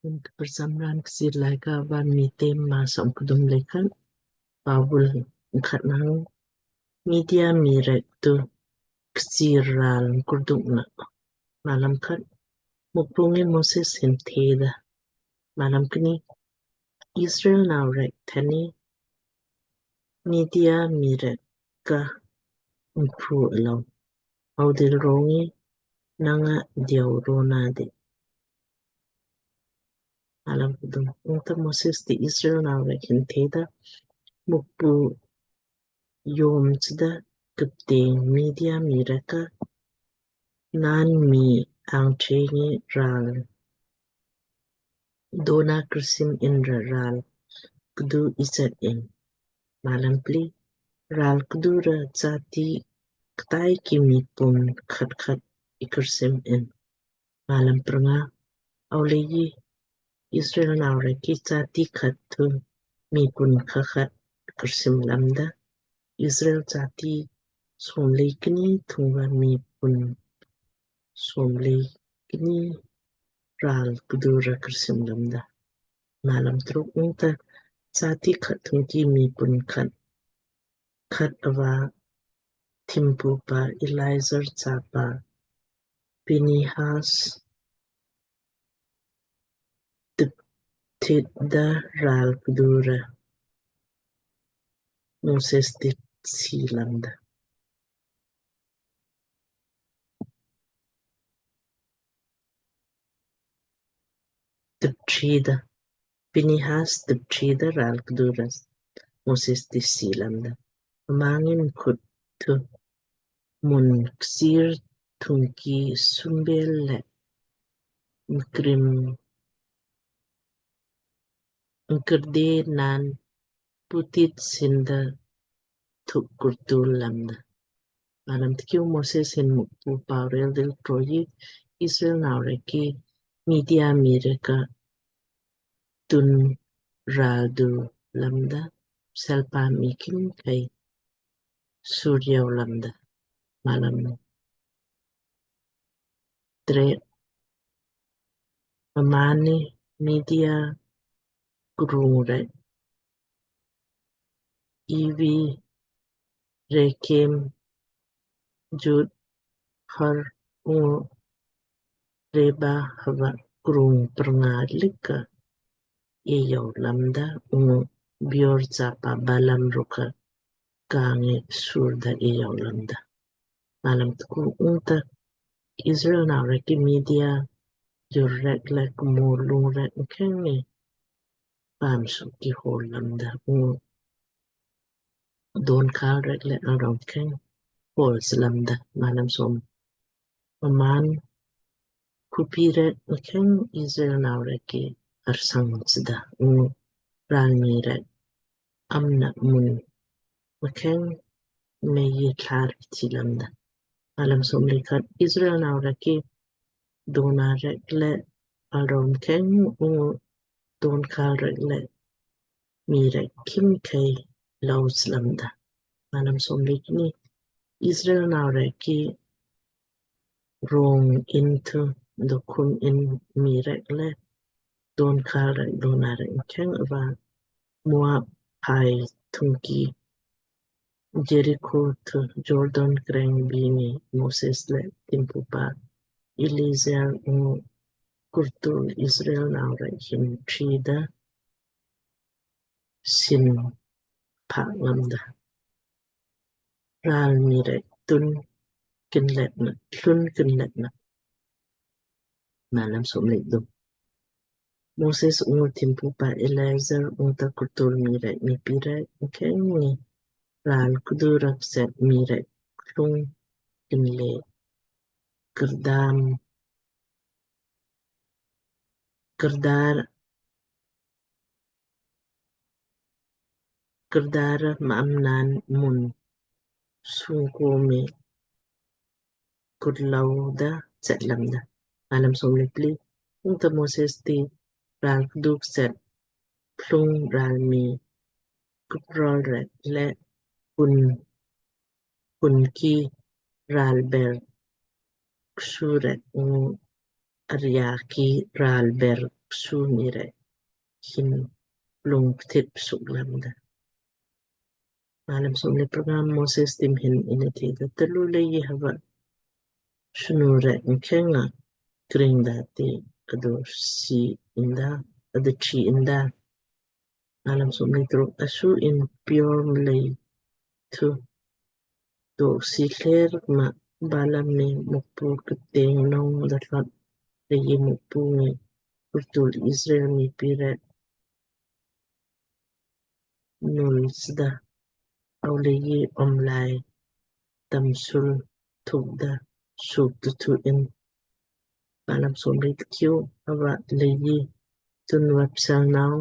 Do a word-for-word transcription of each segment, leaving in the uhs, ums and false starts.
Ungta kprcham raan Kchiir Laaika va Miitem maa som kdum lei khat. Pabul khat nang Midia mii rek tu kchiir raal kurduk na. Malam khat. Mukpu ngi Moses hin theda, Malam kni. Israel nau rek thani Midia mii rek ka mpru alo. Audil rongi nanga diau rona di. Malam kdum. Ungta Moses ti Israel nau rek hin theda, Mukpu yom chda kipteng Midia mii rek ka naan mii angthe ngi raal dona kursim in ra raal kdu ichat in. Malam pli. Raal kdu ra chati ktai ki mii pun khat khat ikursim in. Malam prnga. Auleiji Israel nau rek ki chati khat thu mii pun khat khat kursim lamda. Israel chati som lei kni thung va mii pun som lei kni raal kdu ra kursim lamda. Malam truk. Ungta chati khat thung ki mii pun khat khat ava thimpu pa Eleazar chapa Pinihas tip thit da raal kdu ra Moses ti si lamda. Tip thit da Pinihas tip thit da raal kdu ra Moses ti si lamda. Mma ngi mkhut thu mun kchiir thung ki sumbel le mkrim mkirde naan putit sin da thuk kurtul lamda. Malam tkiu. Moses hin Mukpu paurel dil troji Israel nau rek ki Midia mii rek ka tun raal du lamda, selpa mii khimkhei sur jau lamda. Malam tret. Mmaanni Midia krung rek Evi, Rekem, Jur, Hur ungu Reba hava krung prnga lika eayou lamda ungu Beor chapa Balam rukka kangi surda eayou lamda. Malam tku. Ungta Israel nau rek ki Midia jur rek le kmo lung rek mkheng ngi paam suk ki hol lamda ungu donkhal rek le arong mkheng hol slamda. Malam som. Mmaan khupi rek mkheng Israel nau rek ki arsang sda ungu ralmii rek amna mun mkheng mei thlar pthi lamda. Malam som lei khat. Israel nau rek ki dona rek le arong mkheng ungu donkhal rek le mii rek khimkhei lou slamda. Malam som lei kni. Israel nau rek ki rong in thu dokhum in mii rek le donkhal rek dona rek mkheng ava Moab phai thungki Jeriko thu Jordan kreng bini Moses le thimpu pa Eleazar ungu kurtul Israel nau rek hin thida sin pha lamda. Ralmii rek tun kinlet na, thlun kinlet na. Malam som lei kthum. Moses ungu thimpu pa Eleazar ungta kurtul mii rek miipi rek mkheng ngi ral kdu ra kset mii rek klung kinle krdam krdar krdar ma am naan mun sungko mii kurlou da chet lamda. Malam som lei pli. Ungta Moses ti ral kdu kset klung ralmii kuprol rek le pun pun ki ralber ksu rek ungu arya ki ralber ksu mii rek hin lung pthit psuk lamda. Malam som le pranga. Moses ti mhin inni theda, talu leiji hava snu rek mkheng nga kring da ti adu si inda, adu chi inda. Malam som le truk. Asu in Peor mlei thu dok si thler ma Balaam ni Mukpu kteng nong da thlot leiji Mukpu ngi kurtul Israel miipi rek nul sda, au leiji omlai tamsul thuk da suk tu thu in. Malam som le tkiu. Ava leiji tunva psel nau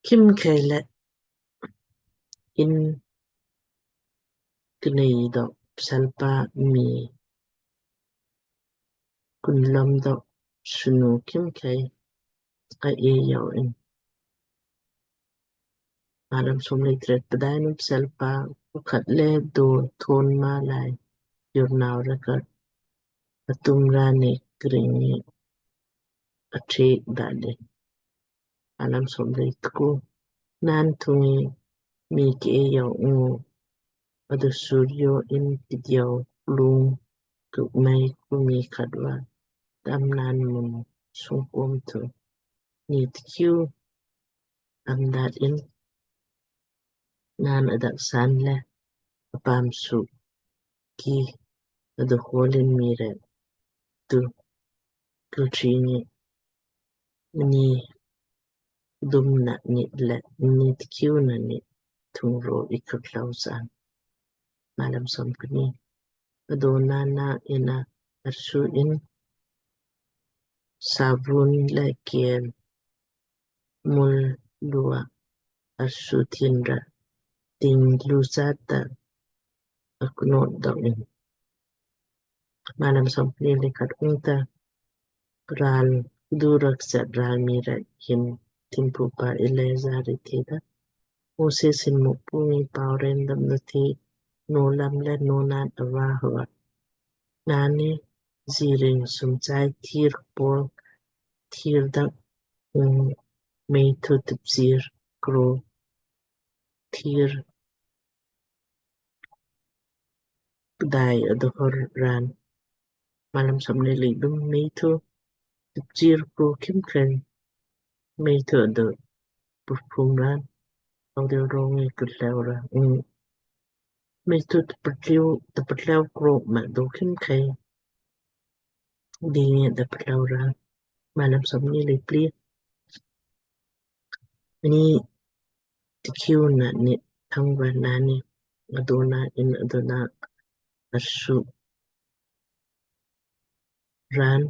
khimkhei le in knei dok pselpa mii kunlom dok snu khimkhei ka eayou in. Malam som le tret. Pdainu pselpa ukhat le do thon ma lai yur nau rek atum ra ni kring ni athik da le. Malam som le tku. Naan thung ngi mii ke eayou ungu adu suryo in kdiau lung kuk mei ku mii khat va tam naan mun sungkom thu ni tkiu am daat in naan adak san le apam suk ki adu hol in mii rek tu kultri ni mni dum na ni le mni tkiu na ni thung ro ikut lau san. Malam som kni. Adu naan na inna arsu in sabun le kiel mul lua arsu thin ra ting lu sata aknot dok in. Malam som kni le khat. Ungta ral kdu ra kset ral mii rek hin thimpupa Eleazar ri theda, Moses hin Mukpu ngi pau ren dam na the no lam le no naan ava hava naan ni ziring sumchai thir kpol thir dak ung mei thu tupsir kro thir kdai adu hor ran. Malam som kni le thum. Mei thu tupsir kro khimkhei mei thu adu purpum ran. Au dil rongi kudlau ra. Mei thu tupatliu tupatlau kro ma do khimkhei dingi da patlau ra. Malam som kni le pli. Ni tkiu na ni thangva naan ni adona in adona arsu ran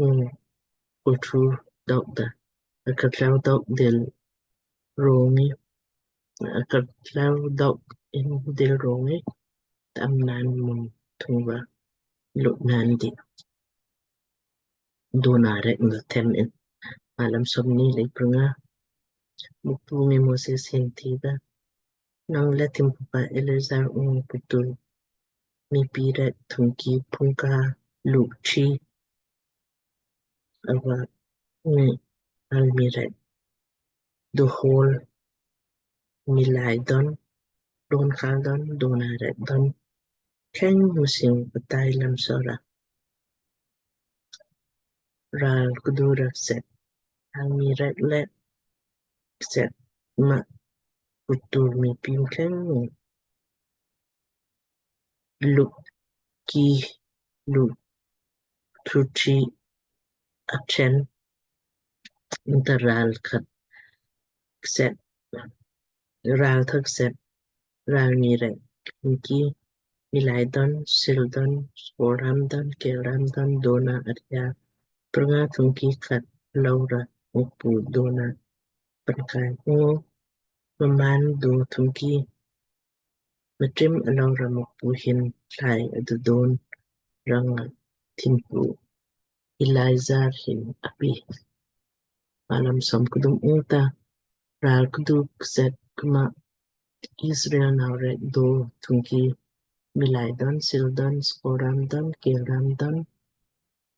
ung kultru dok da akatlau dok dil rongi akatlau dok in dil rongi tam naan mun thungva lut naan di dona rek na them in. Malam som kni le pranga. Mukpu ngi Moses hin theda, nang le thimpupa Eleazar ung putul miipi rek thungki pungka luk chi ava ngi almi rek do hol milai don don khal don dona rek don kheng msing patai lam sora. Ral kdu ra kset almi rek le kset ma putul miipi mkheng luk ki luk thuchi achen nta ral khat kset ral thak kset ral mii rek thungki milai don sil don skoram don keram don dona arya pranga thungki khat lau ra Mukpu dona pankai ungu mmaan do thungki matrim alau ra Mukpu hin thlai adudon rang a thimpu Eleazar hin api. Malam som kthum. Ungta ral kdu kset kma Israel nau rek do thungki milai don sil don skoram don keram don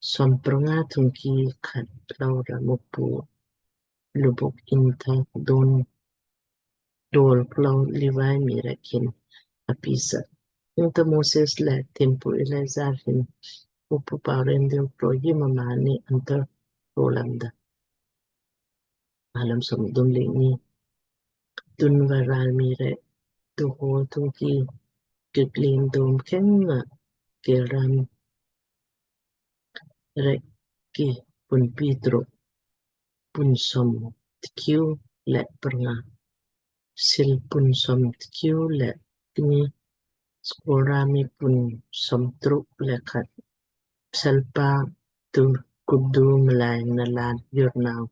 som prnga thungki khat klou ra Mukpu lubuk inta don dol klou Livai mii rek hin apisa. Ungta Moses le thimpu Eleazar hin Mukpu pau ren dil pro yi mmaanni anta ro lamda. Malam som dum le ni. Tunva ral mii rek tu ho thungki kiklim dom keng nga keram rek ki pun pi truk pun som tkiu le prnga, sil pun som tkiu le kni, skorami pun som truk le khat, pselpa tu kudu mlai nalan yurnau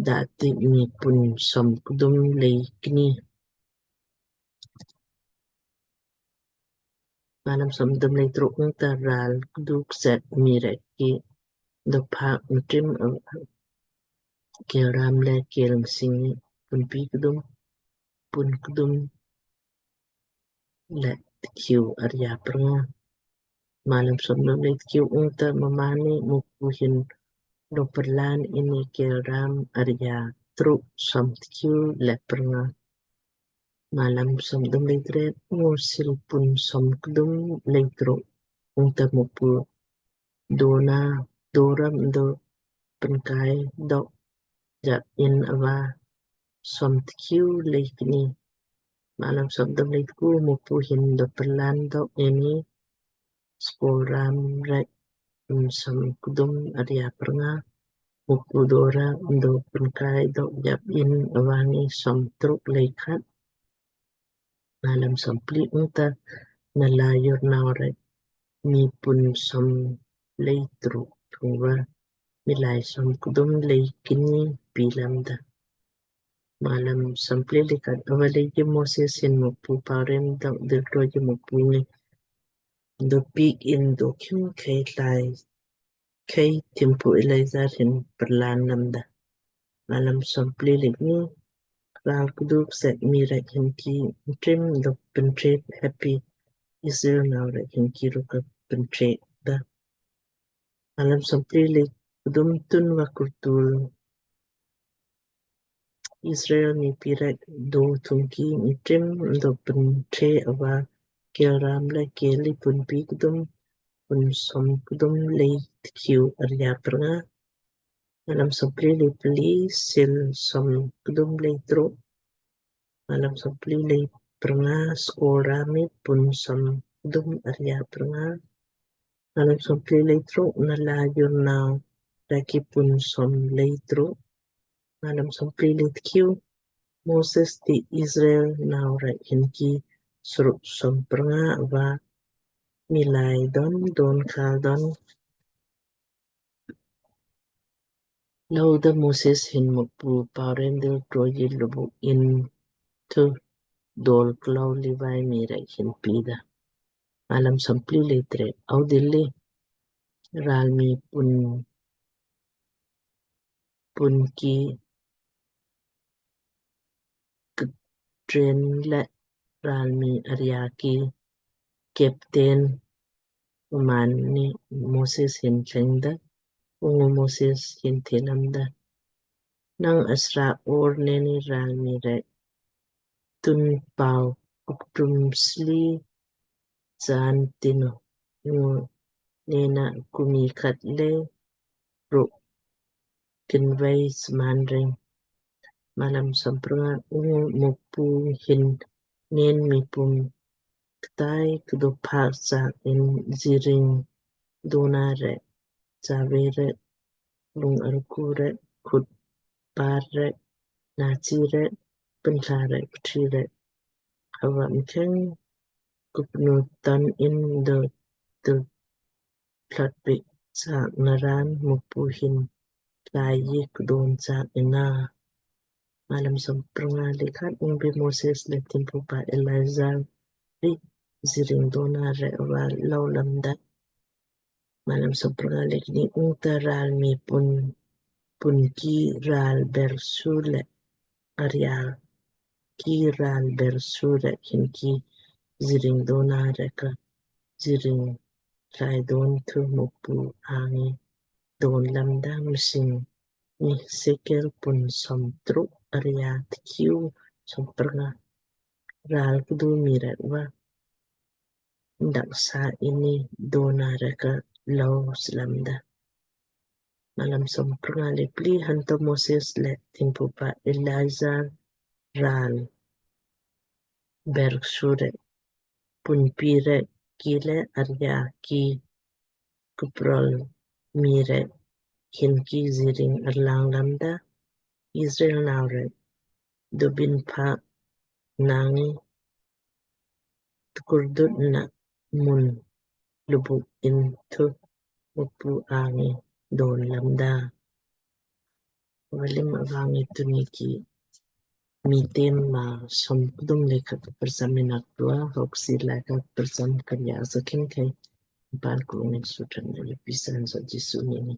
dati mi pun som kdum lei kni. Malam som dum lei truk. Ungta ral kduk set mii rek ki dopak mtrim keram le kel msing pun pi kdum, pun kdum le tkiu arya prnga. Malam som dum le tkiu. Ungta mmaanni Mukpu hin lo perlan ini keram arya truk som tkiu le prnga. Malam som dum le tret. Ungu sil pun som kdum le truk. Ungta Mukpu dona doram do penkai dok jap in ava som tkiu le kni. Malam som dum le tku. Mukpu hin do perlan dok ini skoram rek pun som kdum arya prnga. Mukpu dora do penkai dok jap in ava ngi som truk le khat. Malam som pli. Ungta nala yurnau rek mi pun som le truk thungva milai som kdum le kni pi lamda. Malam som pli le khat. Ava leiji Moses hin Mukpu pau ren dok dil pro yi Mukpu ngi do pik in do khim khei tlai khei thimpu Eleazar hin perlan lamda. Malam som pli le kni. Ral kduk set mii rek hin ki mtrim do pentret heppi Israel nau rek hin ki rukka pentret da. Malam som pli le kdum. Tunva kurtul Israel mii pi rek do thungki mtrim do pentret ava keram le keli pun pi kdum, pun som kdum le tkiu arya prnga. Malam som pli le pli. Sil som kdum le truk. Malam som pli le prnga. Skorami pun som kdum arya prnga. Malam som pli le truk. Nala yurnau rek ki pun som le truk. Malam som pli le tkiu. Moses ti Israel nau rek hin ki sruk som prnga ava milai don don kal don louda Moses hin Mukpu pau ren dil pro yi lubuk in thu dol klou Livai mii rek hin pida. Malam som pli le tret. Au dilli ral mii pun pun ki ktren le ral mii arya ki kapten mmaanni Moses hin thlengda. Ungu Moses hin the lamda, nang asra or neni ral mii rek tun pau uktum sli chaan tinu. Ungu nena kumi khat le ruk kinvei smaan ring. Malam som prnga. Ungu Mukpu hin nen mii pum ktai kdo phaak chaak in ziring dona rek, chave rek, lung arku rek, khut par rek, nachi rek, pntla rek, pthi rek, hava mkheng kupnu tan in do tu plat pik chaak naran Mukpu hin tlai yi kdon chaak inna. Malam som prnga le khat. Ungbi Moses le thimpu pa Eleazar ri ziring dona rek ava lou lamda. Malam som prnga le kni. Ungta ral mii pun, pun ki ral bersu le arya ki ral bersu rek hin ki ziring dona rek ka ziring tlaidon thu Mukpu angi don lamda. Msing ni sekel pun som truk arya tkiu som prnga ral kdu mii rek va daksa inni dona rek ka lou slamda. Malam som prnga le pli. Hanto Moses le thimpupa Eleazar ral berksu rek punpi rek ki le arya ki kuprol mii rek hin ki ziring arlang lamda. Israel nau rek dobin pha nangi tukurdut na mun lubuk inn thu Mukpu angi don lamda. Valim avangi tuniki Miitem maa som kdum le khat ka prcham inak tua hoksi la ka prcham karya sakin kai ban krung sutran le pisan so Jisu nini.